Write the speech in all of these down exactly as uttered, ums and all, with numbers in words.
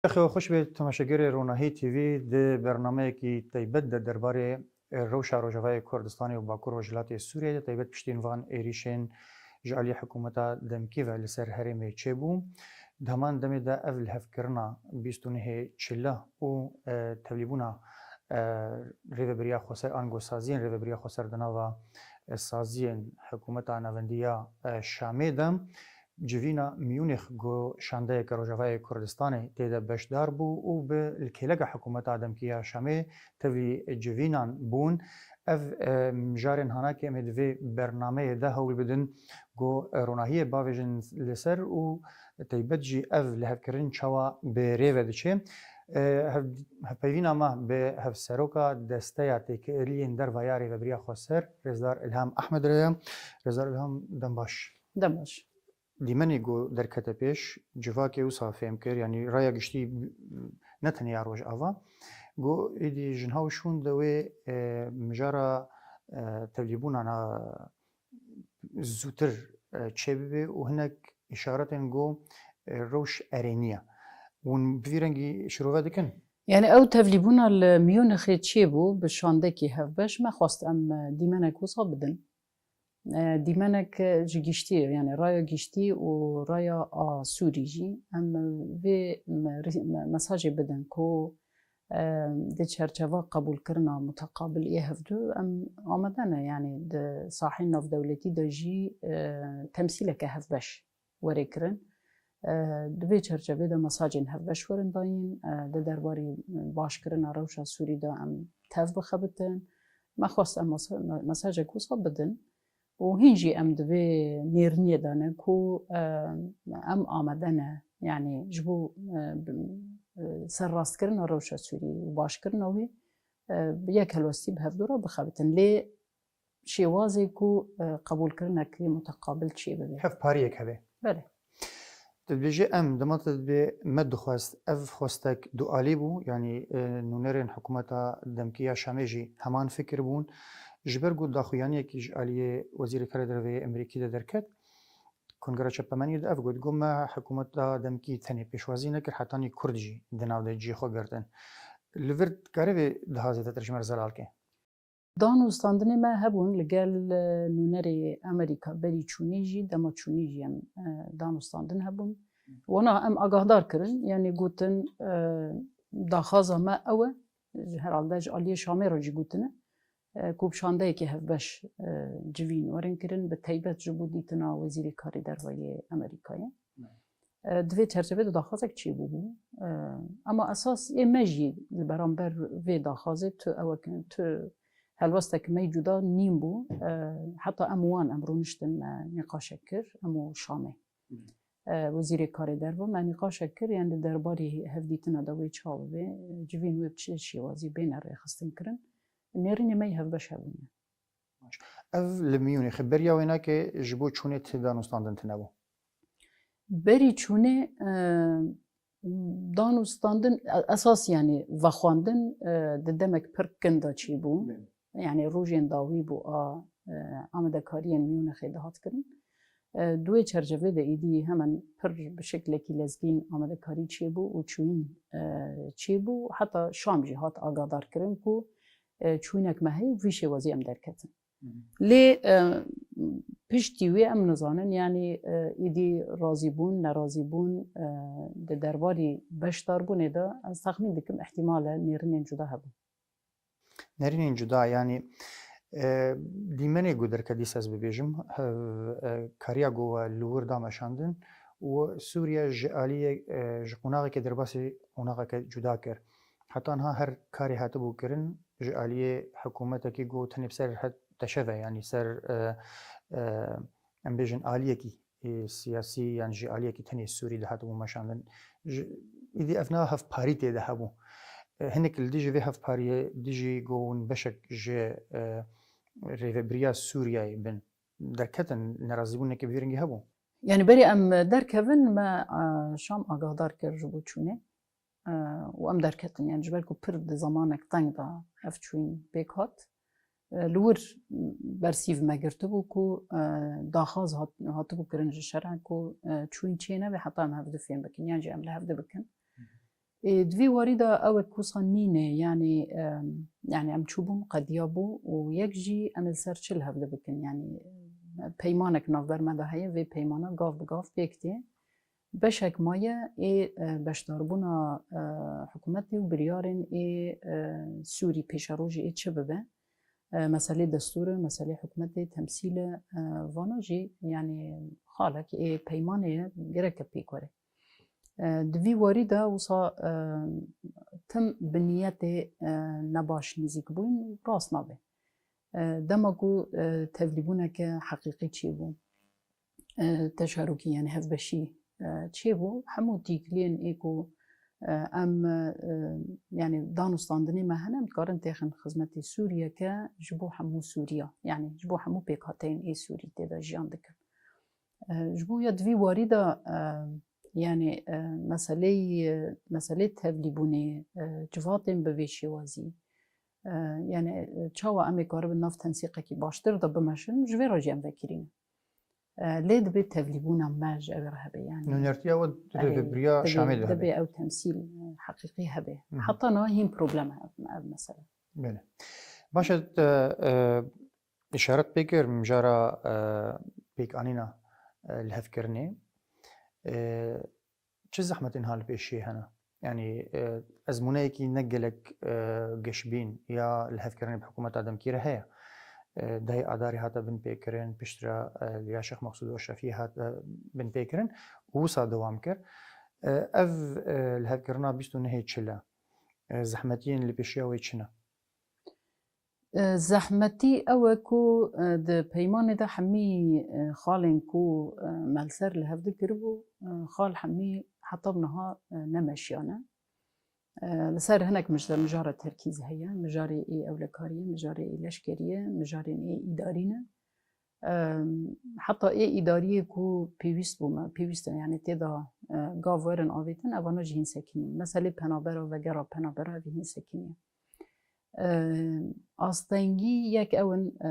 Xewa xweş be temaşegerê Ronahî T V, di bernameyekî taybet de derbarê rewşa Rojavayê Kurdistanê û Bakur Rojhilatê Sûriyeyê de, taybet piştî van êrîşên ji aliyê hikûmeta demkî ve li ser herêmê çêbû. Di heman demê de ev lihevkirina bîst û nehê Çila û, e, tevlîbûna, e, rêvebiriya xweser, ango saziyên rêvebiriya xweser di nava, e, saziyên hikûmeta navendî ya, e, Şamê de, civîna Miyûnîx ku şandeyeke Rojavayê Kurdistanê tê de beşdar bû û bi li kêleka hikûmeta demkî ya Şamê tevlî civînan bûn. Ev, e, mijarên hanakê em ê di vê bernameyê de hewl bidin ku, e, ronahiyê bavêjin li ser û taybet jî ev lihevkirin çawa bi rê ve diçe. E, hev-, hevpeyvîna me bi hevseroka Desteya Têkiliyên Derva ya Rêvebiriya Xweser, Rêzdar Ilham Ehmed re ye. Rêzdar Ilham, dem baş. Dem baş. Dîmenê ku derkete pêş, civakê wisa fêm kir, yanî raya giştî ne tenê ya Rojava, ku êdî jinha û şûn de wê, e, mijara, e, tevlîbûna na zûtir, e, çêbibe û hinek îşaretên ku, e, rewş erênî ye. Hûn bi vî rengî şirove dikin? Yani ew tevlîbûna li Miyûnixê çêbû bi şandekî hevbeş, me xwest em, e, dîmenek wisa bidin. E, dîmenek ji giştî, yani raya giştî û raya a Sûrî jî, em vê me-, me-, mesajê bidin ku, e, di çerçeva qebûlkirina muteqabil yê hevdu em amade ne, yani di sahên navdewletî de jî, e, temsîleke hevbeş were kirin. E, di vê çerçevê de mesajên hevbeş werin dayîn, e, di derbarî başkirina rewşa Sûrî de em tev bixebitin. Me xwest em mesa-, me-, mesajek wisa bidin û hîn jî em di vê nêrînê de ne ku, e, em amade ne, yanî ji bo, e, bi-, e, serrastkirina rewşa Sûrî û başkirina wê, e, bi yek helwestî bi hevdû re bixebitin. Lê şêwazê ku, e, qebûlkirinekê muteqabil çêbibe. Hevpariyek hebe. Belê. Tu dibêjî em, dema tu dibê me dixwest, ev xwestek dualî bû, yanî, e, nûnerên hikûmeta demkî ya Şamê jî heman fikir bûn. Ji ber ku daxuyaniyekî ji aliyê Wezîrê Karê Derve yê Amerîkî de derket, Kongreya Çepemeniyê de ev got, got me hikûmeta demkî tenê pêşwazî nekir, hetanî Kurd jî di nav de cihê xwe girtin. Li vir dikare vê daha zêdetir ji me re zelal ke? Danûstandinê me hebûn li gel, e, nûnerê Amerîka berî çûnê jî, dema çûnê jî em, e, danûstandin hebûn. Wana em agahdar kirin, yanî gotin, e, daxwaza me ew e, ji herhalde ji aliyê Şamê re jî gotine, e, ku bi şandeyekê hevbeş, e, civîn werin kirin, bi taybet ji bo dîtina Wezîrê Karê Derve yê Amerîkayê. E, di vê çerçevê de daxwazek çêbûbû. E, ama esas ê me jî li beramber vê daxwazê tu ew e ku tu helwestek me cuda nîn bû. E, heta em wan em rûniştin me nîqaşek kir, em û Şamê. E, Wezîrê Karê Derve me nîqaşek kir, yani li derbarî hevdîtina de wê çawa bibe, civîn wê bi çi şêwazî bêne rêxistin kirin. Nêrînê me yê hevbeş hebûne. Ev li Miyûnîxê beriya wê nake ji bo çûnê ti danûstandin tune bû? Berî çûnê, e, danûstandin, e, esas, yani vexwendin, e, di demek pir kin de çêbû. Belê. Yani rojên dawî bû a, e, amadekariyên Miyûnîxê dihat kirin. E, di wê çerçevê de êdî hemen pir bi şeklekî lezgîn amadekarî çêbû û çûyîn, e, çêbû. Heta Şam jî hat agahdar kirin ku, e, çûyînek me heye û vî şêwazî em derketin. Hı hı. Lê, e, piştî wê em nizanin, yanî, e, êdî razîbûn, nerazîbûn, e, di derbarî beşdarbûnê de ez texmîn dikim, îhtîmal e nêrînên cuda hebûn. Nêrînên cuda, yanî, e, dîmenê ku derket dîsa ez bibêjim, hev-, e, kariya ku we li wir da meşandin û Sûriye ji aliyê, e, ji qonaxekê derbasî qonaxeke cuda kir. Heta niha her karê hatibû kirin, ji aliyê hikûmetekî ku tenê bi ser het teşe ve, yanî ser, e, e, em bêjin aliyekî, e, siyasî yan jî aliyekî tenê Sûrî dihatibû meşandin. Ji, êdî ev niha hevparî tê de hebû. E, hinek li dijî vê hevpariyê, dijî ku hûn beşek ji, e, rêvebiriya Sûriyeyê bin, derketin, nerazîbûnekê bi vî rengî hebû? Yani berî em derkevin me, e, Şam agahdar kir ji bo çûnê. E, û em derketin. Yani ji ber ku pir di zemanek teng de ev çûyîn pêk hat. E, li wir bersîv me girtibû ku, e, daxwaz hat-, hatibû kirin ji şerê ku, e, çûyîn çê nebe heta em hevdu fêm bikin. Yan jî em li hevdu bikin. Hı hı. Ê, di vî warî de ew wek wisa nîne, yanî, em, yanî em çûbûn, qediya bû û yek jî em ê li ser çi li hev de bikin, yanî, em, peymanek navber me de heye, vê peymana gav bi gav pêk tê. Beşek maye ê, e, beşdarbûna, e, hikûmetê û biryarên ê, e, Sûrî pêşerojê ê çi bibe. E, meselê destûr e, meselê hikûmetê, temsîl e, e, vana jî, yanî xalek ê peymanê ye, gereke pêk were. E, di vî warî de wisa, e, tim bi niyetê, e, nebaş nêzîk bûn, rast nabe. E, dema ku, e, tevlîbûneke heqîqî çêbû, e, teşarûkî, yanî hevbeşî, e, çêbû, hemû tîkliyên ê ku, e, em, e, yanî danûstandinê me hene, em dikarin têxin xizmetê Sûriyeke ji bo hemû Sûriya, yanî ji bo hemû pêkhateyên ê Sûrî tê de jiyan dikin. E, ji bo ya di vî warî de, e, yanî, e, meseleyê, meselê tevlîbûnê, e, civatên bi vê şêwazî, e, yanî, e, çawa em ê karibin nav tensîqekî baştir de bimeşin, ji vê re jî em vekirî ne. E, lê dibê tevlîbûna me ji ew re hebe, yanî. Nûnertiya we di Erê, vê biriya dibê, Şamê de dibê hebe. Ew temsîl, e, heqîqî hebe. Hı hı. Heta niha hîn problem e ev, ev mesele. Belê. Baş e, te, e, îşaret pê kir, mijara, e, pêkanîna, e, lihevkirinê. E, çi zehmetên ha li pêşiyê hene? Yanî, e, ezmûneyekî ne gelek, e, geşbîn ya lihevkirinê bi hikûmeta demkî re heye. E, dehê Adarê hate binpêkirin, piştre, e, ya Şêx Meqsûd Eşrefî hate binpêkirin û wisa dewam kir. E, ev, e, lihevkirina bîst û nehê çil e. E, zehmetiyên li pêşiya wê çi ne? E, zehmetî ew e ku, e, di peymanê de hemî, e, xalên ku, e, me li ser li hev dikiribû, e, xal hemî heta bi niha, e, nemeşiyane. E, li ser hinek mij-, mijara terkîz heye, mijarê ê ewlekarî ye, mijarê ê leşkerî ye, mijarên ê îdarî ne. E, heta ê îdariyê ku pêwîst bû me, pêwîst e, yanî tê de, e, gav werin avêtin, evana jî hîn sekinî. Meselê penabera, vegera penabera, ev hîn sekinî. E, astengî yek ew in, e,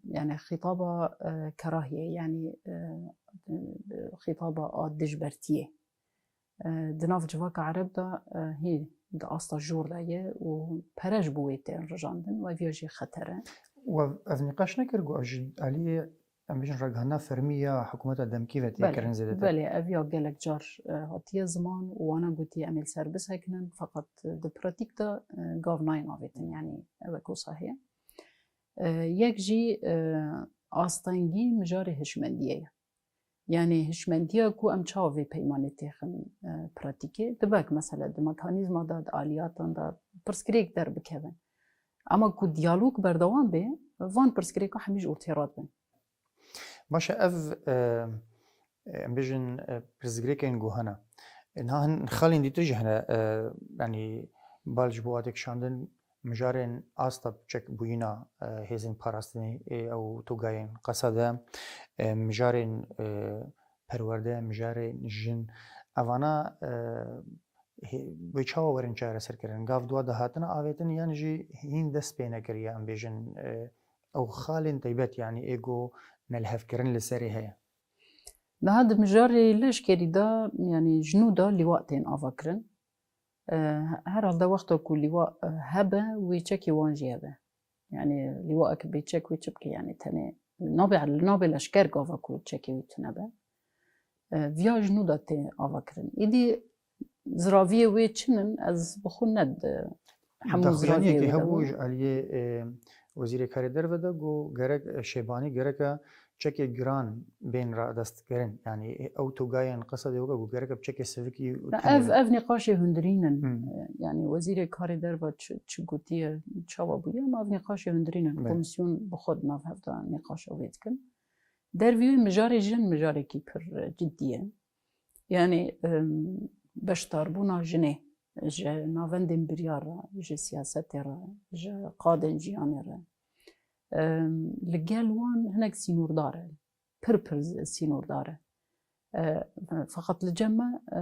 yanî xîtaba, e, kerahiyê, yanî, e, xîtaba a dijbertiyê. E, di nav civaka Ereb de, e, hî di asta jor de ye û pere ji bo wê tên rijandin û ev ya jî xeter e. We ev nîqaş nekir ku ev ji aliyê, em bêjin, ragihandina fermî ya hikûmeta demkî ve tê Belê, kirin zêdetir? Belê, ev ya gelek car, e, hatiye ziman û wana gotiye em ê li ser bisekinin, feqet di pratîk de, e, gav nayên avêtin, yanî ew e ku wisa heye. E, yek jî, e, astengî mijarê hişmendiyê ye. Yanî hişmendiya ku em çawa vê peymanê têxin, e, pratîkê, dibe ku mesela di mekanîzma de, di aliyatan de pirsgirêk derbikevin. Ama ku diyalog berdewam bê, van pirsgirêka hemî ji ortê radibin. Baş e, ev, e, e, em bêjin, e, pirsgirêkên ku hene. E, niha hin xalên dîtir jî hene, e, yanî bal ji bo hatê kişandin, mijarên asta çekbûyîna, e, hêzên parastinê, e, ew togayên Qesede, e, mijarên, e, perwerde, mijarên jin, evana, e, hê-, wê çawa werin çareserkirin? Gav di wa de hatine avêtin yan jî hîn dest pê nekiriye, em bêjin, e, ew xalên taybet, yanî ê ku nelihevkirin li serê heye? Niha di mijarê leşkerî de, yanî ji nû de lîwa tên avakirin. E, herhalde wexta ku lîwa, e, hebe, wê çekê wan jî hebe. Yanî lîwaek bê çek wê çi bike, yanî tenê nabe, nabe leşker gava ku çekê wî tune be. E, viya ji nû de tê avakirin. Îdî ziraviyê wê çi nin, ez bi xwe ne di hemû Daxuyaniyekê ziraviyê wê de hebû bû. Ji aliyê, e, Wezîrê Karê Derve de got, gerek, e, Şêbanî gereke çekê giran bên radestkirin. Yanî, e, ew togayên Qesedê weke got, gereke bi çekê sivikî Na, tenê ev, be. Ev nîqaşê hundirîn in. Hmm. E, yanî Wezîrê Karê Derve çi, çi gotiye, çawa bûye, ama ev nîqaşê hundirîn in. Be. Komîsyon bi xwe di nav hev de nîqaşa wê dikin. Dervî wê mijarê jin mijarekî pir, e, cidî ye. Yanî, em, beşdarbûna jinê ji navendên biryar re, ji siyasetê re, ji qadên jiyanê re, em, li gel wan hinek sînordar e, pir pir sînordar e. E, feqet li cem me, e,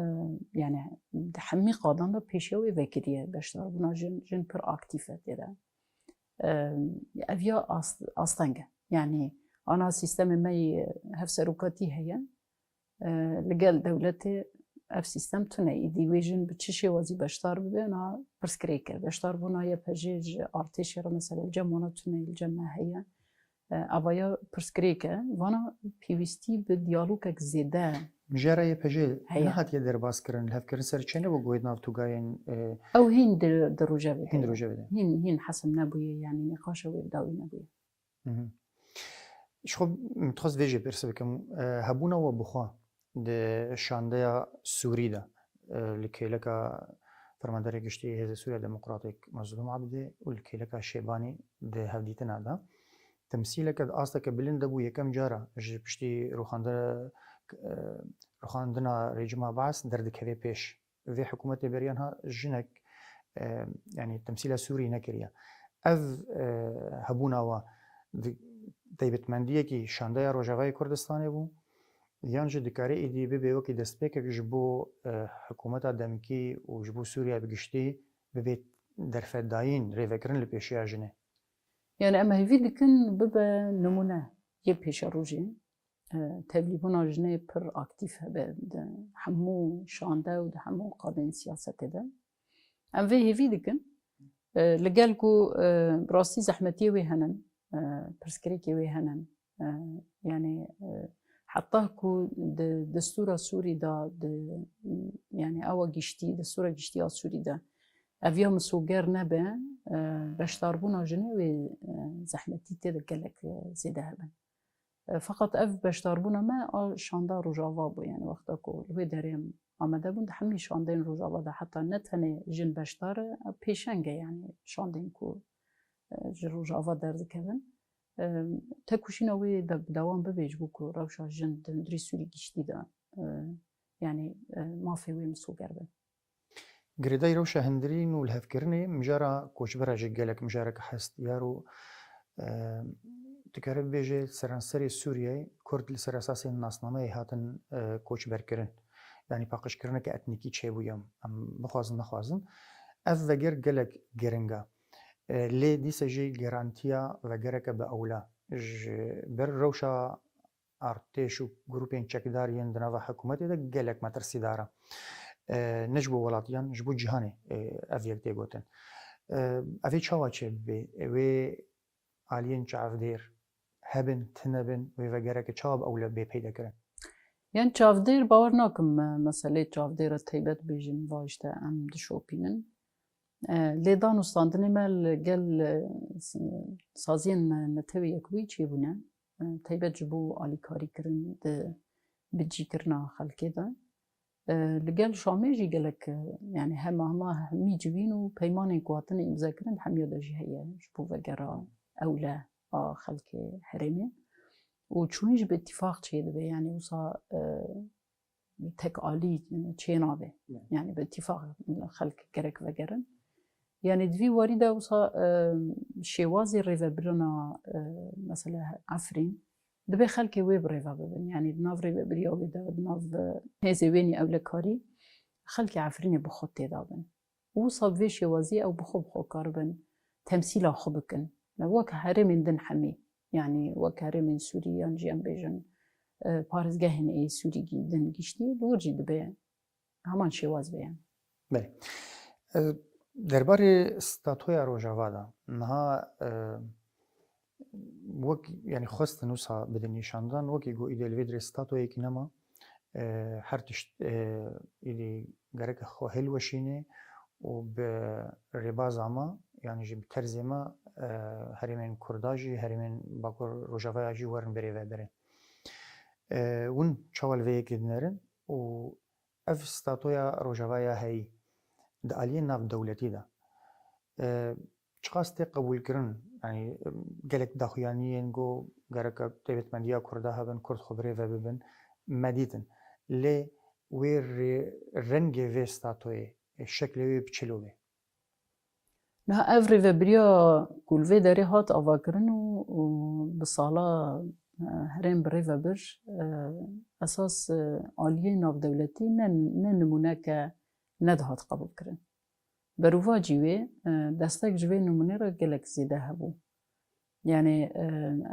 yanî di hemî qadan de pêşiya wê vekiriye beşdarbûna jin, jin pir aktîf e tê de. E, ev ya ast-, asteng e. Yanî ana sîstemê me yê hevserokatî heye. E, li gel dewletê ev sîstem tune. Îdî wê jin bi çi şêwazî beşdar bibe, na pirsgirêk e. Beşdarbûna Y P J ji artêşê re mesela li cem wana tune, li cem me heye. E, avaya pirsgirêk e. Vana pêwîstî bi diyalogek zêde Mijara Y P J heye. Nehatiye derbas kirin, lihevkirin ser çênebû ku wê di nav tûgayên, e, Ew hîn di, di rojevê de hîn di ye. Rojevê de. Hîn, hîn hesim nebûye, yanî nîqaşa wê bi dawî nebûye. Mhm. Ji xwe min dixwest vê jê pirs bikim. E, hebûna we bi xwe di şandeya Sûrî de, e, li kêleka Fermandarê Giştî Hêzê Sûriya Demokratîk Mezlûm Ebdî û li kêleka Şêbanî di hevdîtina de, temsîleke di asteke bilind de bû, yekem cara ji piştî rûxandi-, e, rûxandina rejîma Baas derdikeve pêş. Vê hikûmetê beriya niha jinek, e, yanî temsîla Sûrî nekiriye. Ev, e, hebûna we di taybetmendiyekî şandeya Rojavayê Kurdistanê bû, yan jî dikare êdî bibe wekî destpêkek ji bo, e, hikûmeta demkî û ji bo Sûriya bi giştî bibe derfehdayîn, rêvekirin li pêşiya jinê? Yani em hêvî dikin bibe nimûne yê pêşerojê. E, tevlîbûna jinê pir aktîf hebe di hemû şande û di hemû qadên siyasetê de. Em vê hêvî dikin. E, li gel ku, e, bi rastî zehmetiyê wê hene, e, pirsgirêkê wê hene. E, yani, e, heta ku di destûra Sûrî de, di, yani ewa giştî, destûra giştî ya Sûrî de ev ya misoger nebe, e, beşdarbûna jinê wê, e, zehmetî tê de gelek, e, zêde hebin. E, feqet ev beşdarbûna me a şanda Rojava bû, yani wexta ku li wê derê em amade bûn, di hemî şandeyên Rojava de heta ne tenê jin beşdar e, pêşeng e, yani şandên ku, e, ji Rojava derdikevin. E, tekuşîna wê de bi dewam bibe ji bo ku rewşa jin di hundirê Sûrî giştî de, e, yani, e, mafê wê misoger be. Girêdayî rewşa hundirîn û lihevkirinê mijara koçbera jî gelek mijareke hestiyar û, e, dikare bibêje seranserê Sûriyeyê Kurd li ser esasên nasnameyê hatin, e, koçberkirin. Yanî paqijkirineke etnîkî çêbûye, em bixwazin nexwazin. Ev veger gelek giring e. E, lê dîse jî garantiya vegereke bi ewla ji ber rewşa artêş û grûpên çekdar yên di nava hikûmetê de gelek metirsîdar e. E, ne ji bo welatiyan, ji bo cîhanê, e, ev yek tê gotin. E, ev ê çawa çêbibe? Wê aliyên çavdêr hebin, tune bin, wê vegereke çawa bi ewle bê peyda kirin? Yan çavdêr, bawer nakim me meselê çavdêr e taybet bêjin, va işte em dişopînin. E, lê danûstandinê me li gel, e, s-, saziyên netewê yekbûyî çêbûne. E, taybet ji bo alîkarîkirin di bicîkirina xelkê de. E, li gel Şamê jî gelek, e, yani hema hema hemî civîn û peymanên ku hatine îmzekirin hemiya de jî heye ji bo vegera ewle a xelkê herêmê. Û çûyîn jî bi îtîfaq çêdibe, yani wisa, e, tek alî çênabe. Evet. Yani bi îtîfaq xelk gerek vegerin. Yani di vî warî de wisa, e, şêwazê rêvebirina, e, mesela Efrîn, dibe xelkê wê bi rêve bibin. Yani di nav rêvebiriya wê de, di nav, e, hêzê wênî ewlekarî, xelkê Efrînê bi xwe têda bin. Û wisa bi vê şêwaziyê ew bi xwe bi xwe karibin temsîla xwe bikin. Wek herêmên din hemî, yanî wek herêmên Sûrî yan jî em bêjin, e, parêzgehên ê Sûrî gî-, din giştî, li wir jî dibe heman şêwaz be yani. Belê. E, derbarê statoya Rojava de, niha, e, wek, yani xwestin wisa bidin nîşandan, wekî got îdê li vê dirê statoyekî nema, e, her tişt, e, îdî gereke xwe hilweşînê û bi rêbaza me, yani jî bi terzê me, e, herêmên Kurda jî, herêmên Bakur Rojavaya jî werin birêvebirin. E, hûn çawa li vê yekê dinerin û ev statoya Rojavaya heyî di aliyê navdewletî de, e, çiqas tê qebûlkirin? Yanî, e, gelek daxuyaniyên ku gereke taybetmendiya Kurda hebin, Kurd xwe birêve bibin, me dîtin. Lê wê rê-, rengê vê statoyê, e, şeklê wê bi çilo bê? Niha ev rêvebiriya ku li vê derê hat avakirin û, û bi sala, e, herêm bi rê ve bir, e, esas, e, aliyê navdewletî ne, ne nimûneke nedihat qebûlkirin. Berovajî wê, e, destek ji vê nimûnê re gelek zêde hebû. Yani, e,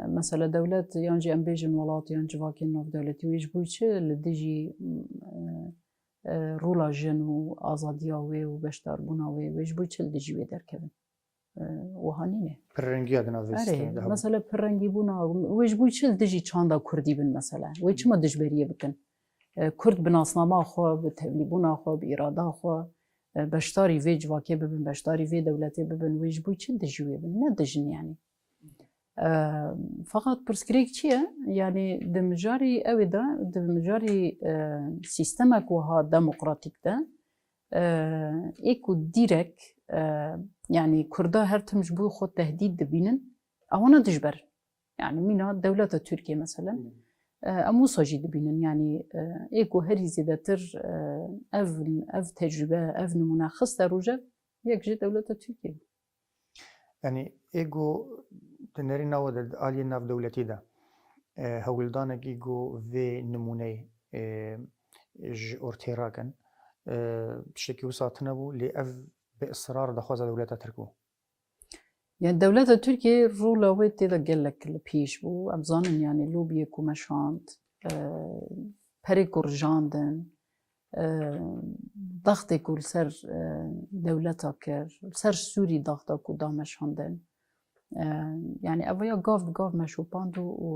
mesela dewlet yan jî em bêjin welat yan civakên navdewletî wê ji bo çi li dijî, e, e, rola jin û azadiya wê û beşdarbûna wê, wê ji bo çi li dijî wê derkevin? E, wiha nîne. Pirrengiya di nav vê Erê, sîstemê de hebû. Mesela pirrengîbûna wê ji bo çi li dijî çanda kurdî bin mesela? Wê çima dijberiyê bikin? E, Kurd bi nasnama xwe, bi tevlîbûna xwe, bi îrada xwe, e, beşdarî vê civakê bibin, beşdarî vê dewletê bibin, wê ji bo çi dijî wê bin? Ne dijin yanî. E, Feqat pirsgirêk çi ye? Yanî di mijarî ewê de, di mijarî, e, sîstemek wiha demokratîk de, e, ê ku dîrek, e, yanî Kurda her tim ji bo xwe tehdîd dibînin, ewana dijber. Yanî mîna dewleta Tirkiye meselen, e, em wisa jî dibînin. Yanî, e, ê ku herî zêdetir, e, ev, ev tecrûbe, ev nimûne xiste roje, yek ji dewleta Tirkiye. Yanî ê ku di nerîna we de, di aliyê navdewletî de, e, hewldanekî ku vê nimûneyê, e, ji ortê rakin, e, tiştekî wisa tune bû, lê ev bi israr daxwaza dewleta Tirk bû. Yani dewleta Tirkiye rola wê tê de gelek li pêş bû. Em zanin yani lobiyê ku meşand, e, perê ku rijandin, e, daxtê ku li ser, e, dewleta kir, li ser Sûrî daxta ku da meşandin. E, Yani ev ya gav bi gav meşopand û, û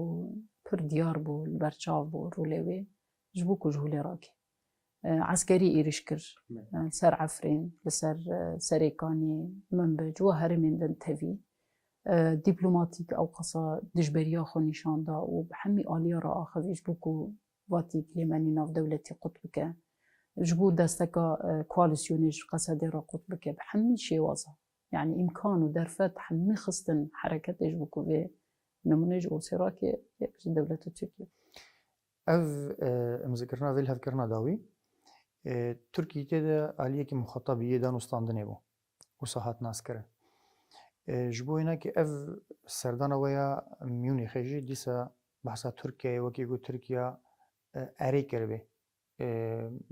pir diyar bû, li ber çav bû rolê wê ji bo ku ji holê rake. E, Eskerî êrîş kir, e, li ser Efrîn, li ser, e, Serêkanî, Minbic û herêmên din tevî. E, dîplomatîk ew qasa dijberiya xwe nîşan da û bi hemî aliya re axivî ji bo ku vatî gilemînê navdewletî qut bike. Ji bo desteka, e, koalîsyonê ji Qesedê re qut bike. Bi hemî şêwaza. Yani îmkan û derfet hemî xistin hereketê ji bo ku vê nimûnê ji Orsê rake yek ji dewleta Tirkiye. Ev, e, imzikirina vê lihevkirina dawî, e, Tirkî tê de aliyekî muxatabî yê dan û standinê bû. Wisa hat naskirin. E, ji bo wênekê ev serdana we ya Mûnîxê jî dîsa behsa Tirkiyeyê wekî ku Tirkiya, e, erê kiribê. E,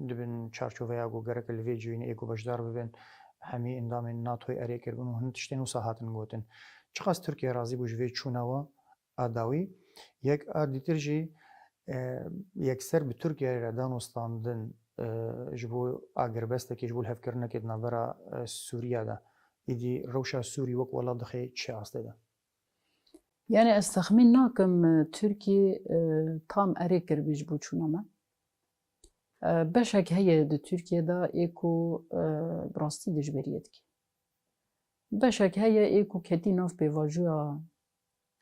di bin çarçoveya ku gerek li vê cihînê ê ku beşdar bibin, hemî endamên NATOyê erê kiribin û hin tiştên wisa hatin gotin. Çiqas Tirkiye razî bû ji vê çûna we a dawî, yek a dîtir jî, e, yekser bi Tirkiyeyê re dan û standin, e, ji bo agirbestekê, ji bo lihevkirinekê di navbera, e, Sûriya de. Îdî rewşa Sûrî wek welat dixê çi astê de? Yani ez texmîn nakim, e, Tirkî, e, tam erê kiribî ji bo çûna me. E, beşek heye di Tirkiye de ê ku, e, bi rastî dijberiyê dike. Beşek heye ê ku ketî nav pêvajoya,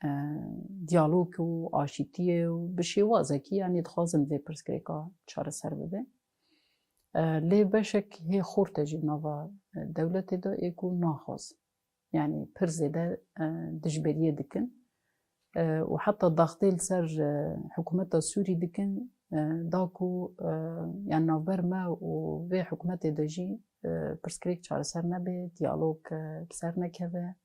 e, diyalog û aşîtiyê û bi şêwazekî, yani dixwazin vê pirsgirêka çareser bibe. E, lê beşek hê xorte jî nava, e, dewletê de ê ku naxwazin. Yani pir zêde, e, dijberiyê dikin. E, û heta daxtê li ser, e, hikûmeta Sûrî dikin, e, da ku, e, yani navber me û vê hikûmetê de jî, e, pirsgirêk çareser nebe, diyalog, e, li ser nekeve.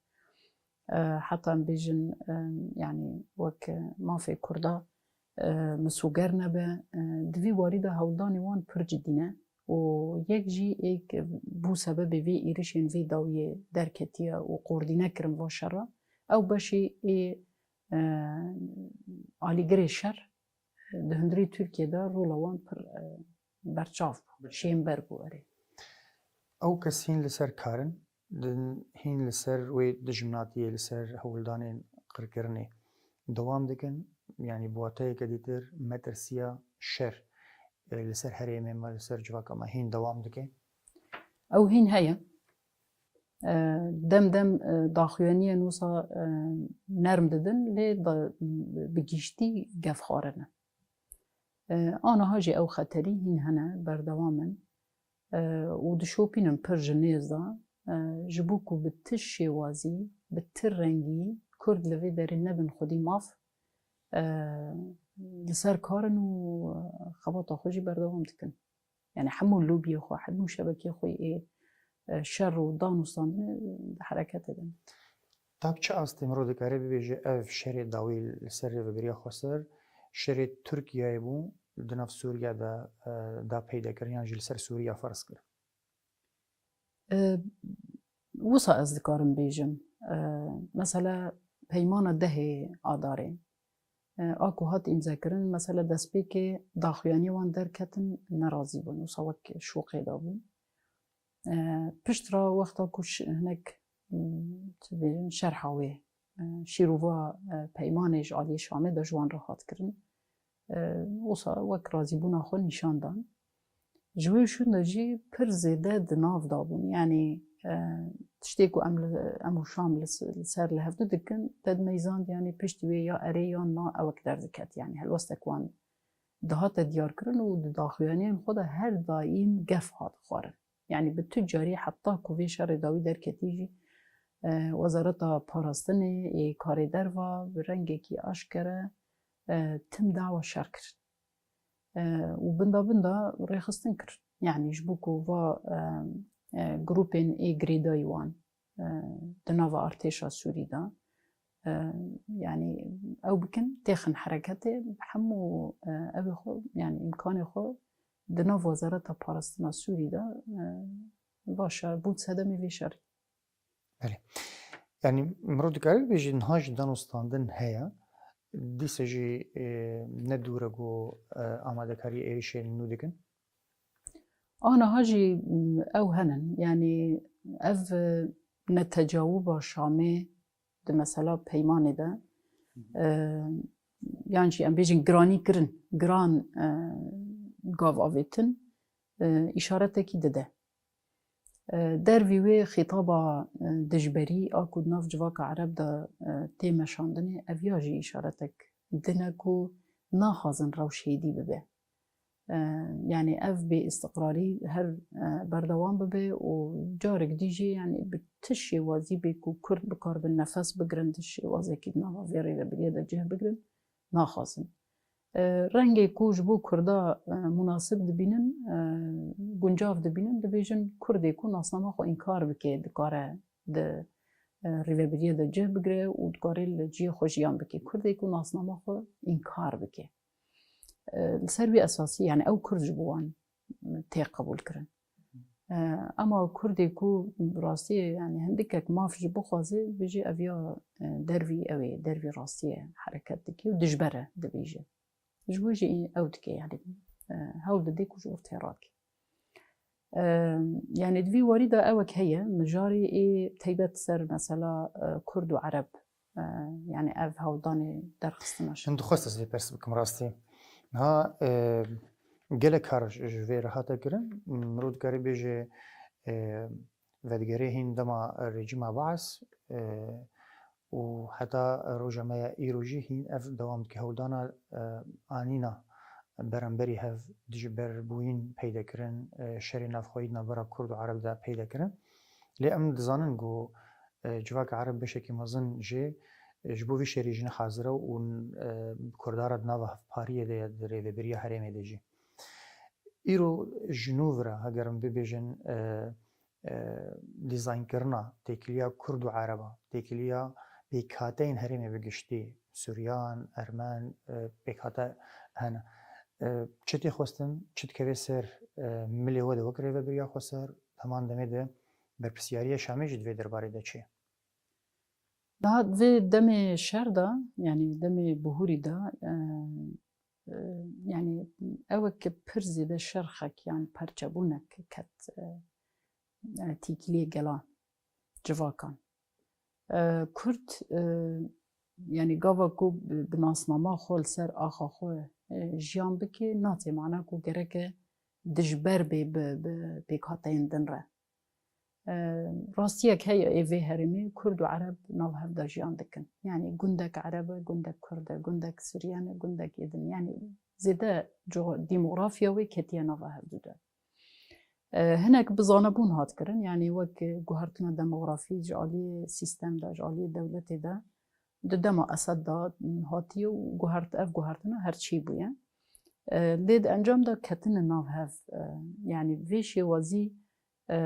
E, heta em bêjin, e, yani wek mafê Kurda, e, misoger nebe. E, di vî warî de hewldanê wan pir cidî ne. û yek jî ê ku bû sebebê vê êrişên vê dawiyê derketiye û koordîne kirin va şera, ew beşê ê, e, alîgirê şer di hundirê Tirkiye de rola wan pir, e, berçav bû, şênber bû erê. Ew kes hîn li ser kar in, din hîn li ser wê dijminatiyê, li ser hewldanên qirkirinê dewam dikin, yanî bi wateyeke dîtir metirsiya şer, e, li ser herêmê me, li ser civaka me hîn dewam dike? Ew hîn heye. E, dem dem, e, daxuyaniyên wisa, e, nerm didin, lê da, bi giştî gefxwarin in. E, aniha jî ew xeterî hîn hene, berdewam in. E, û dişopînin pir ji nêz de, e, ji bo ku bi ti şêwazî, bi ti rengî Kurd li vê derê nebin xwedî maf, e, li ser kar in û xebata xwe jî berdewam dikin. Yani hemû lobiyê xwe, hemû şebekê xwe yê, e, şer û dan û standinê di hereketê de ne. Ta bi çi astê mirov dikare bibêje ev şerê dawî li ser rêveberiya xweser, şerê Tirkiyeyê bû, di nav Sûriya de, e, da peyde kirin yan jî li ser Sûriya ferz kir? E, Wisa ez dikarim bêjim. E, mesela peymana dehê Adarê, E, a ku hat îmzekirin, mesela destpêkê daxuyaniyê wan derketin, nerazî bûn, wisa wek şoqê de bûn. E, pişt re wexta ku şi-, hinek, m, çi dibêjin, şerha wê, e, şîrova, e, peymanê ji aliyê Şamê de ji wan re hat kirin. E, wisa wek razîbûna xwe nîşan dan. Ji wê şûn de jî pir zêde di nav de bûn. Yanî, e, tiştê ku em li, em û Şam li s-, li ser li hevdu dikin, te dimeyzand, yanî piştî wê ya erê yan na ewek derdiket. Yanî helwestek wan dihate diyarkirin û di daxuyaniyên xwe de her daîm gef hat xwarin. Yanî bi tu carî heta ku vê şerê dawî derketî jî, e, Wezareta Parastinê ê Karê Derva bi rengekî aşkere, e, tim dawa şer kirin. E, û binda binda rêxistin kirin. Yanî ji bo ku va, e, e, grûpên ê girêdayî wan, e, di nava artêşa Sûrî de, e, yanî ew bikin, têxin hereketê, hemû, e, ew ê xwe, yanî îmkanê xwe di nav Wezareta Parastina Sûrî de, e, va şer bûn sedemê vê şerê. Belê. Yanî mirov dikare bibêje niha jî danûstandin heye, dîsa jî, e, ne dûr e ku, e, amadekarî êrişên nû dikin? A niha jî, m, ew henin. Yanî ev, e, netecawuba Şamê di mesela peymanê de, e, yan jî em bêjin giranî kirin, giran, e, gav avêtin, e, îşaretekî dide. E, dervî wê xîtaba, e, dijberî a ku di nav civaka Ereb de, e, tê meşandinê, ev ya jî îşaretek din e ku naxwazin rewş hêdî bibe. E, yanî ev bêîstiqrarî her, e, berdewam bibe û carek dî jî, yanî bi ti şêwazî bê ku Kurd bikaribin nefes bigirin, di şêwazekî di nava vê rêvebiriyê de cih bigirin, naxwazin. E, rengê ku ji bo Kurda, e, munasib dibînin, e, guncav dibînin, dibêjin Kurdê ku nasnama xwe înkar bike, dikare di, e, rêvebiriyê de cih bigire û dikare li cihê xwe jiyan bike. Kurdê ku nasnama xwe înkar bike. E, li ser vî esasî, yanî ew Kurd ji bo wan tê qebûl kirin. E, ema Kurdê ku bi rastiyê, yanî hindikek maf jî bixwaze, bêjî ev ya, e, dervî ew ê, dervî rastiyê hereket dike û dijber e, dibêje. Ji bo jî ew dike, yanî, e, hewl dide ku ji ortê rake. E, yanî di vî warî de ewek heye, mijarê ê teybet ser mesela, e, Kurd û Ereb, e, yanî ev hewldanê derxistina şer. Min dixwest ez vê pirs bikim rastî. Niha, e, gelek kar ji, ji vê re hate kirin. Mirov dikare bêje, e, vedigerê hîn dema rejîma Baas, e, û heta roja me ya îro jî hîn ev dewam dike. Hewldana, e, anîna beramberî hev dijberbûyîn peyde kirin, e, şerê navxweyî di navbera Kurd û Ereb de peyde kirin. Lê em dizanin ku, e, civaka Ereb beşekî mezin jê, e, ji bo vî şerî jî ne hazir e û, e, Kurda re di nava hevpariyê de ye, di rêvebiriya herêmê de jî. Îro ji nû vira, heger em bibêjin, e, e, dîzaynkirina têkiliya Kurd û Ereba, têkiliya pêkhateyên herêmê bi giştî, Suryan, Ermen, e, pêkhate hene. E, çi tê xwestin, çi dikeve ser, e, milê we de wek rêvebiriya xweser, heman demê de berpirsyariya Şamê jî di vê derbarê de çi ye? Niha di vê demê şer de, yanî demê bihûrî de, e, e, yanî ew e ke pir zêde şerxek yan perçebûnek ket, e, e, tîkiliyê gelan, civakan. E, Kurd, e, yanî gava ku bi, bi nasnama xwe li ser axa xwe, e, jiyan bike, natê mana ku gereke dijber bê bi, bi pêkhateyên din re. E, rastiyek heye ê vê herêmê Kurd û Ereb nav hev de jiyan dikin. Yanî gundek Ereb e, gundek Kurd e, gundek Suryen e, gundek êdin. Yanî zêde co-, demografya wê ketiye nava hevdu de. E, hinek bi zanebûn hat kirin, yanî wek guhertina demografî ji aliyê sîstem de, ji aliyê dewletê de, di dema Esed de hatiye û guhert-, ev guhertina her çî bûye. E, lê di encam de ketine nav hev. E, yanî vê şêwazî, e,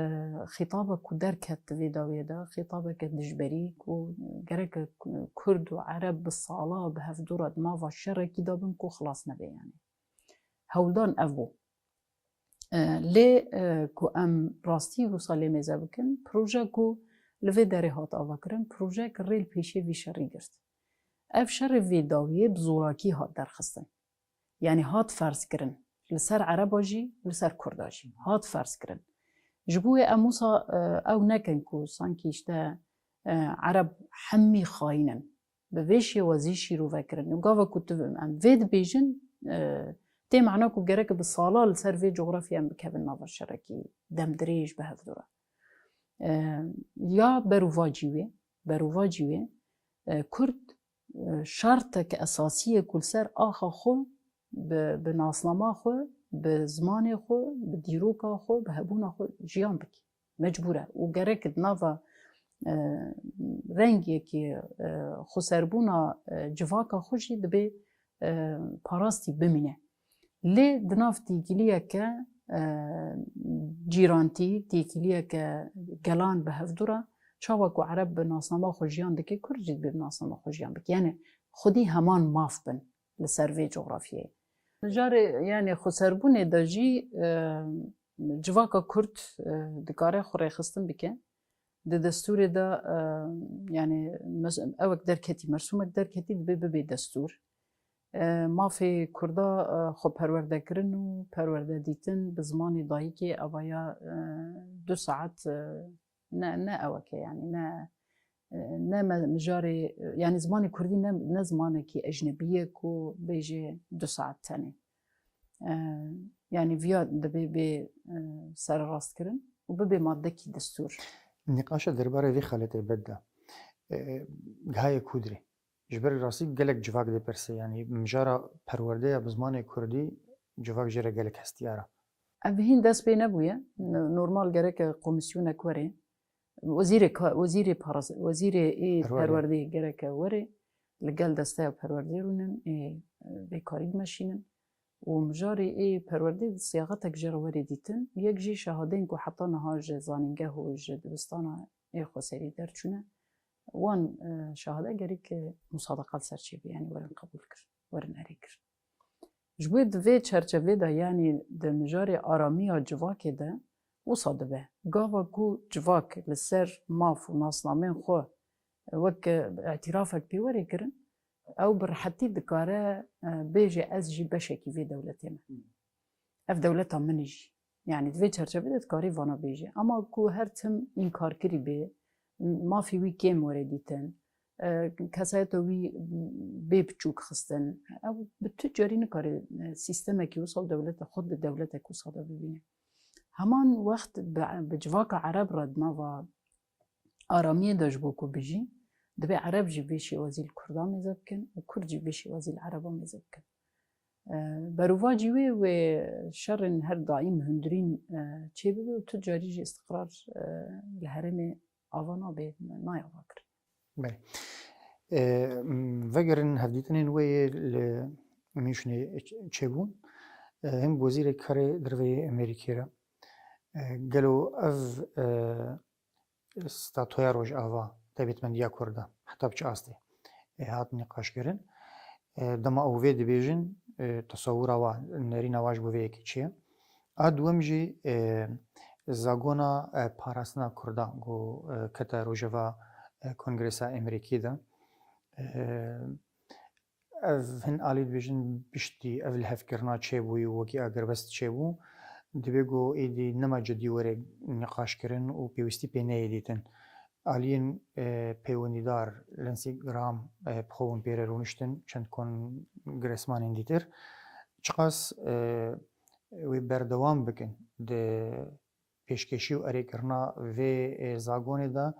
xîtabek ku derket di vê dawiyê de, xîtabeke dijberî ku gereke Kurd û Ereb bi sala bi hevdû re di nava şerekî de bin ku xilas nebe yanî. Hewldan ev bû. E, lê, e, ku em rastî wisa lê mêze bikin, proje ku li vê derê hat avakirin, projeyek rê li pêşê vî şerî girt. Ev şerê vê dawiyê bi zorakî hat derxistin. Yanî hat ferz kirin. Li ser Ereba jî, li ser Kurda jî hat ferz kirin. Ji bo wê em wisa, e, ew nekin ku sankî işte, e, Ereb hemî xayîn in. Bi vê şêwazî şîrove kirin. Û gava ku tu em vê dibêjin, e, tê mana ku gerek bi sala li ser vê cografya em bikevin nava şerekî demdirêj bi hevdû re. E, ya berovacî wê, berovacî wê, e, Kurd, e, şertek esasî ye ku li ser axa xwe, bi, bi nasnama xwe, bi zimanê xwe, bi dîroka xwe, bi hebûna xwe jiyan bike. Mecbûr e. Û gerek di nava, e, rengekî, e, xweserbûna, e, civaka xwe jî dibê, e, parastî bimîne. Lê di nav têkiliyeke, e, cîrantî, têkiliyeke gelan bi hevdû re, çawa ku Ereb bi nasnama xwe jiyan dike, Kurd jî dibê bi nasnama xwe jiyan bike. Yanî xwedî heman maf bin li ser vê cografyayê. Mijarê, yanî xweserbûnê de jî, e, civaka Kurd, e, dikare xwe rêxistin bike. Di destûrê de, e, yanî mes-, ewek derketî, mersûmek derketî dibê bibe destûr. E, mafê Kurda, e, xwe perwerdekirin û perwerde dîtin bi zimanê dayikê, eva ya, e, du saet, e, ne, ne ewek e, yanî ne, e, ne me-, mijarê, yanî zimanê Kurdî ne, ne zimanekî ecnebî ye ku bêjê du saet tenê. E, yanî viya dibê bê, e, sererastkirin û bibe maddekî destûr. Nîqaşa derbarê vê xeletê bed de, e, gihayê kûdirê. Ji ber rastî gelek civak dê pirse, yanî mijara perwerdeya bi zimanê Kurdî civak jê re gelek hestiyar e. Ev hîn dest pê nebûye. N-, normal gereke komîsyonek were. Wezîrê ka-, wezîrê paras-, wezîrê ê Perwerdê. Perwerdê gereke were. Li gel desteya perwerdê rûnin, ê, vê karî dimeşînin. Û mijarê ê perwerdê siyaxetek jê re were dîtin. Yek jî şehadeyên ku heta niha ji zanîngeh û ji dibistana ê xweserî derçûne. Wan, e, şehade gerek, e, musadaqa li ser çêbe, yanî werin qebûl kir, werin erê kir. Ji bo di vê çerçevê de, yanî di mijarê aramiya civakê de wisa dibe. Gava ku civak li ser maf û nasnameyên xwe wek, e, îtîrafek pê were kirin, ew bi rehetî dikare, e, bêje, ez jî beşekî vê dewletê me. Hmm. Ev dewleta min e jî. Yanî di vê çerçevê de dikarî vana bêje. Ama ku her tim înkarkirî bê, mafê wî kêm were dîtin, e, kesayeta wî bê biçûk xistin, ew bi tu carî nikare, e, sîstemekî wisa dewleta xwe di dewletek wisa de bibîne. Heman wext bi, bi civaka Ereb re di nava aramiyê de ji bo ku bijî, dibê Ereb jî vê şêwazî li Kurda mêze bikin û Kurd jî vê şêwazî li Ereba mêze bikin. E, berovacî wê, wê şerên her daîm hundirîn, e, çêbibe û tu carî jî îstiqrar, e, li herêmê ava nabe, nayê ava kirin. Belê. E, m, vegerin hevdîtinên wê yê li Münşnê ç-, çêbûn. E, him wezîrê karê derve yê Amerîkê re. E, gelo ev, e, statûya Rojava, taybetmendiya Kurda, heta bi çi astê, e, hat nîqaşkirin. E, dema ew vê dibêjin, e, tesewura wa, nerîna wa ji bo vê yekê çi ye? A duwem jî, e, zagona, e, parastina Kurda ku, e, kete rojeva, e, Kongresa Amerîkî de. E, Ev hin alî dibêjin piştî ev lihevkirina çêbûyî û wekî agirbest çêbû, dibê ku êdî nema cidî were nîqaşkirin û pêwîstî pê neyê dîtin. Aliyên, e, peywendîdar, Lindsey Graham, e, bi xwe hûn pê re rûniştin, çend kongresmanên dîtir. Çiqas, e, wê berdewam bikin di pêşkêşî û erêkirina vê, e, zagonê de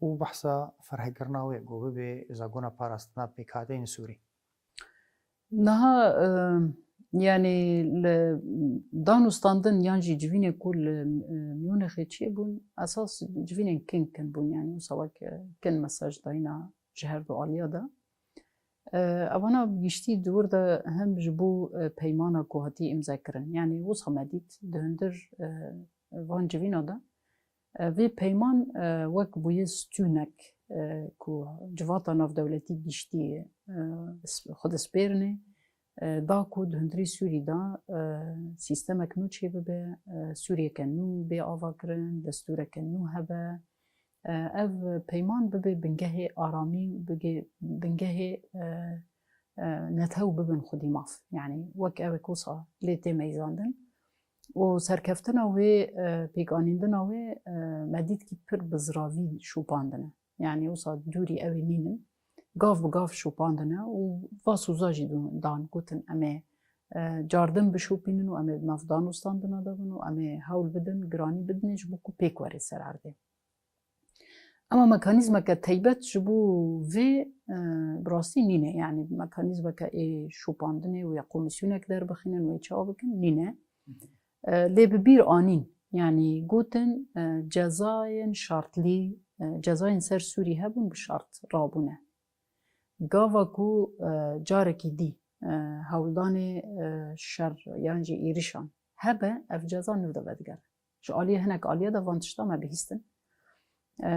û behsa ferhekirina wê ku bibe zagona parastina pêkhateyên Sûrî. Niha, e, yanî li dan û standin yan jî civînê ku li, e, Mûnixê çêbûn, esas civînên kin kin bûn, yanî wisa wek, e, kin mesaj dayîna ji her du aliya de. E, evana bi giştî di wir de hem ji bo, e, peymana ku hatî îmzekirin. Yanî wisa me dît di hundir, e, van civîna de, e, vê peyman, e, wek bûye stûnek, e, ku civata navdewletî giştî, e, sp-, xwe dispêrinê, e, da ku di hundirî Sûrî de, e, sîstemek nû çêbibe, e, Sûriyeke nû bê avakirin, destûreke nû hebe, E, ev peyman bibe bingehê aramî, bige-, bingehê, e, e, netew bibin xwedî maf. Yanî wek ew ê ku wisa lê tê meyzandin. Û serkeftina wê, e, pêkanîndina wê, e, me dît kî pir bi ziravî şopandine. Yanî wisa dûrî ew ê nînin. Gav bi gav şopandine û va soza jî dan, gotin, em ê, e, cardin bişopînin û em ê di nav danûstandina de bin û em ê hewl bidin, giranî bidinê ji bo ku pêk were ser erdê. Ema mekanîzmeke teybet ji bo vê, e, bi rastî nîne. Yanî mekanîzmeke ê şopandinê û ya komîsyonek derbixînin û ê çawa bikin nîne. E, lê bi bîr anîn, yanî gotin, e, cezayên şartlî, e, cezayên ser Sûrî hebûn bi şart rabûne. Gava ku, e, carekî dî, e, hewldanê, e, şer yan jî êrişan hebe, ev ceza nû de vedigere. Ji aliyê hinek aliye de van tişta me bihîstin. E,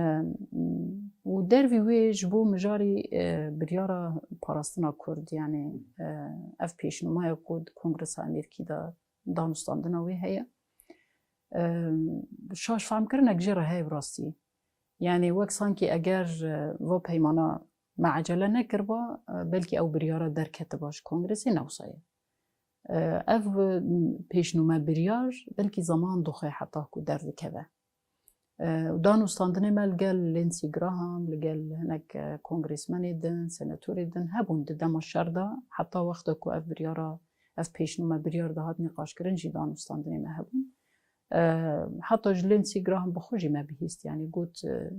û dervî wê ji bo mijarî, e, biryara parastina Kurd, yanî, e, ev pêşnûmaya ku di Kongresa Amerîkî de danûstandina wê heye. E, şaş fehmkirinek jê re heye bi rastî. Yanî wek sankî eger, e, va peymana me ecele nekiriba, e, belkî ew biryara derketiba ji Kongresê, ne wisa ye. E, ev, e, pêşnûme biryar belkî zaman dixwe heta ku derdikeve. E, danûstandinê me li gel Lindsey Graham, li gel hinek, e, kongresmenê din, senatorê din hebûn di dema şer de, heta wexta ku ev biryara, ev pêşnûme biryar dihat nîqaşkirin jî danûstandinê me hebûn. E, heta ji Lindsey Graham bi xwe jî me bihîst, yanî got, e,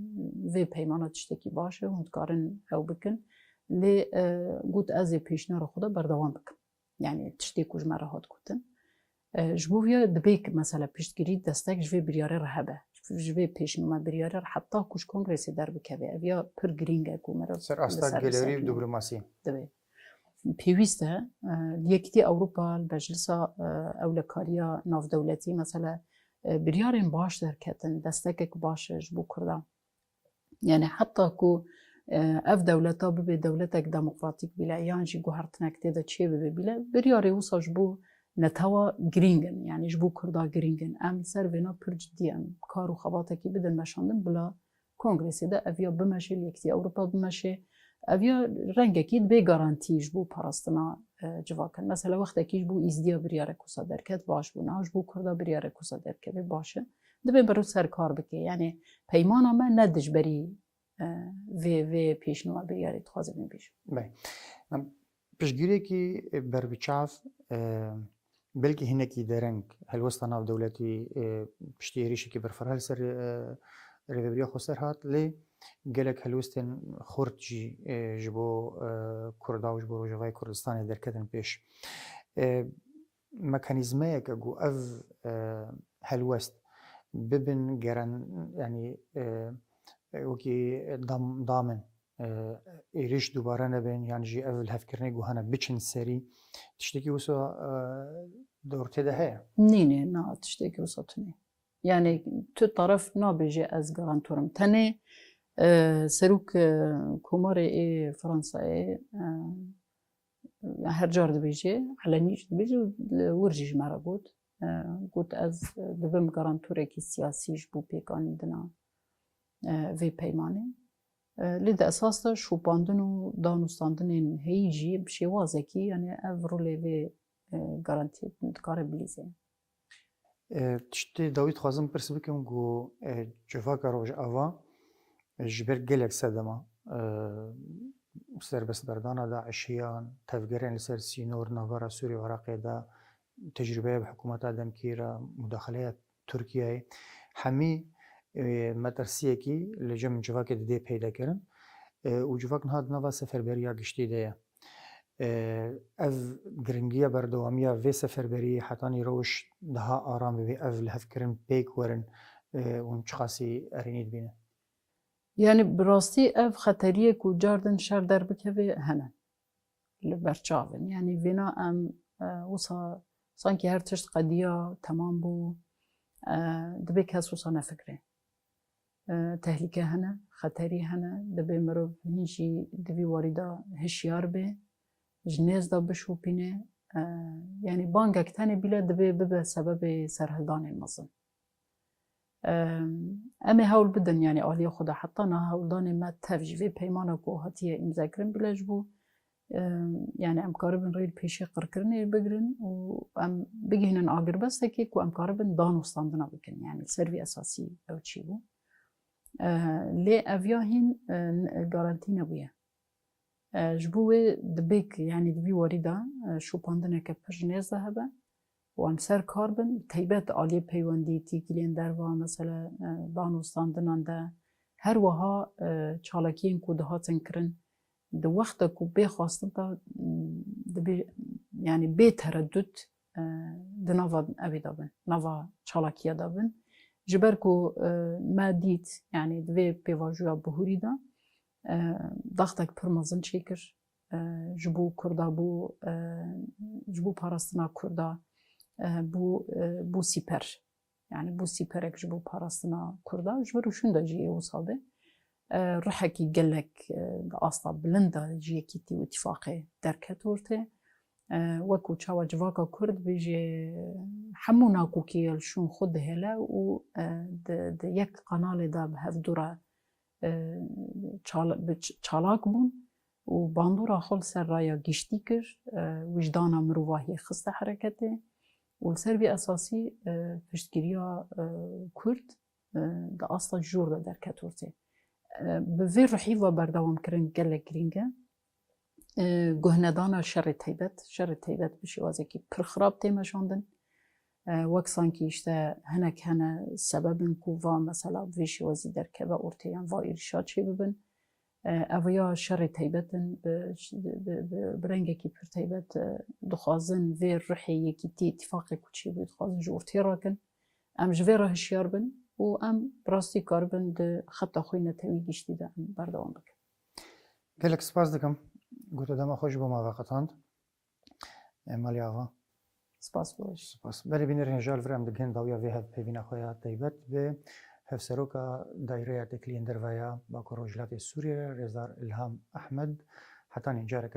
vê peymana tiştekî baş e, hûn dikarin ew bikin. Lê, e, got, ez ê pêşniyara xwe de berdewam bikim. Yanî tiştê ku ji me re hat gotin. E, ji bo vê dibe ki mesela piştgirî destek ji vê biryarê re hebe. Ji vê pêşnûme biryarê re heta ku ji Kongresê derbikeve. Ev ya pir girîng e ku meriv Ser asta li ser gelêrî û bisekine. Diplomasî. Divê. Pêwîst e, e, li Yekîtiya Ewropa, li Meclisa, e, Ewlekariya Navdewletî, mesela, e, biryarên baş derketin, destekek baş e ji bo Kurdan. Yani heta ku, e, ev dewleta bibe dewletek demokratîk bîle, yan jî guhertinek tê de çê bibe bîle, biryarê wisa ji bo netewa girîng in, yani ji bo Kurda girîng in. Em li ser vêna pir cidî em kar û xebatekî bidin meşandin bila Kongresê de ev ya bimeşe, li Yekîtiya Ewropa bimeşe, ev ya rengekî dibe garantî ji bo parastina, e, civak in. Mesela wextekî ji bo Îzdiya biryarek wisa derket, baş bû, niha ji bo Kurda biryarek wisa derkeve, baş e. Dibe meriv ser kar bike. Yani peymana me ne dijberî, e, vê, vê pêşnûma biryarê dixwazim bêjim. Bê. Em piştgirêkî berbiçav, e, belkî hinekî dereng helwesta navdewletî, e, piştî êrîşekî berfireh li ser, e, rêvebiriya xweser hat, lê gelek helwestên xurt jî, e, ji bo, e, Kurda û ji bo Rojavayê Kurdistanê derketin pêş. E, mekanîzmeyeke ku ev, e, helwest bibin geren, yanî, e, wekî dam-, damin, e, êrîş dubare nebin, yan jî ev lihevkirinê ku hene biçin serî, tiştekî wisa, e, di ortê de heye? Nîne, na, tiştekî wisa tune. Yani tu taraf nabêje ez garantor im. Tenê, e, serok, e, komarê ê Fransayê, e, her car dibêje, elenî jî dibêje û li wir jî ji me re got. E, got, ez dibim garantorekî siyasî ji bo pêkanîndina, e, vê peymanê. E, lê di esas de şopandin û danûstandinên heyî jî bi şêwazekî, yani ev rolê vê, e, garantiyê dikare bilîze. E, tiştê dawî dixwazim pirs bikim ku, e, civaka Rojava ji ber gelek sedema, e, serbestberdana DAIŞiyan, tevgerên li ser sînor navbera Sûrî û Iraqê de, tecrûbeya bi hikûmeta demkî re, mudaxeleya Tirkiyeyê, hemî, e, metirsiyekî li cem civakê didê peyda kirin, e, û civak niha di nava seferberiya giştî de ye. E, ev giringiya berdewamiya vê seferberiyê hetanî rewş daha aram bibe, ev lihevkirin pêk werin, e, hûn çiqasî erênî dibînin? Yani bi rastî ev xeteriyê ku cardin şer derbikeve hene. Li ber çav in. Yani vêna em, e, wisa sankî her tişt qediya, temam bû. E, dibe kes wisa nefikre. E, tehlîke hene, xeterî hene, dibe mirov hîn jî di vî warî de hişyar be, ji nêz de bişopîne. E, yani bangek tenê bîle dibe bibe sebebê serhildanên mezin. Em ê hewl bidin, yanî aliyê xwe de heta niha hewldanê me tev jî vê peymana ku hatiye îmzekirin bile ji bo, em, yanî em karibin rê li pêşê qirkirinê bigirin û em bigihînin agirbestekê ku em karibin danûstandina bikin. Yanî li ser vî esasî ew çêbû. E, lê ev ya hîn, e, n-, garantî nebûye. E, ji bo wê dibê ku, yanî di vî warî de, e, şopandineke pir ji nêz de hebe û em ser kar bin, taybet aliyê peywendî, têkiliyên derva, mesela, e, danûstandinan de, her wiha, e, çalakiyên ku dihatin kirin, di wexta ku bê xwestin de, m, dibê, yanî bê teredût, e, di nava evê de bin, nava çalakiya de bin. Ji ber ku, e, me dît, yanî di vê pêvajoya bihurî de, e, daxtek pir mezin çêkir, e, ji bo Kurda, bû, e, ji bo parastina Kurda, e, bû, e, bû sîper. Yanî bû sîperek ji bo parastina Kurda. Ji vir û şûn de jî yê wisa be. E, ruhekî gelek, e, di asta bilind de ji Yekîtî û Îtîfaqê derket ortê. E, wekû çawa civaka Kurd bêjê hemû nakokî ya li şûn xwe dihêle û, e, di, di yek qanalê de bi hevdû re, e, çal-, bi ç-, çalak bûn û bandora xwe li ser raya giştî kir, e, wijdana mirovahiyê xiste hereketê û li ser vî esasî, e, piştgiriya, e, Kurd, e, di asta jor de derket ortê. E, bi vê ruhî ve berdewamkirin gelek girîng e. E, guhnedana şerê taybet, şerê taybet bi şêwazekî pir xirab tê meşandin. E, wek sankî işte hinek hene sebeb in ku va mesela bi vê şêwazî derkeve ortê yan va êrîşa çêbibin. E, ev ya şerê taybet in, bi, bi, bi, bi rengekî pir taybet, e, dixwazin vê ruhê yekîtî, îtîfaqê ku çêbû dixwazin ji ortê rakin. Em ji vê re hişyar bin û em bi rastî karibin di xeta xwe netewî giştî de em berdewam bikin. Gelek spas dikim. Goto dema xwe ji bo me veqetand. E, Malî Ava. Spas bo. Spas. Belê bînerên hêja, li vir em digihên dawiya vê hevpeyvîna xwe ya taybet bi Hevseroka Daîreya Têkiliyên Derve ya Bakur Rojhilatê Sûriyê, Rêzdar Ilham Ehmed. Hetanî careke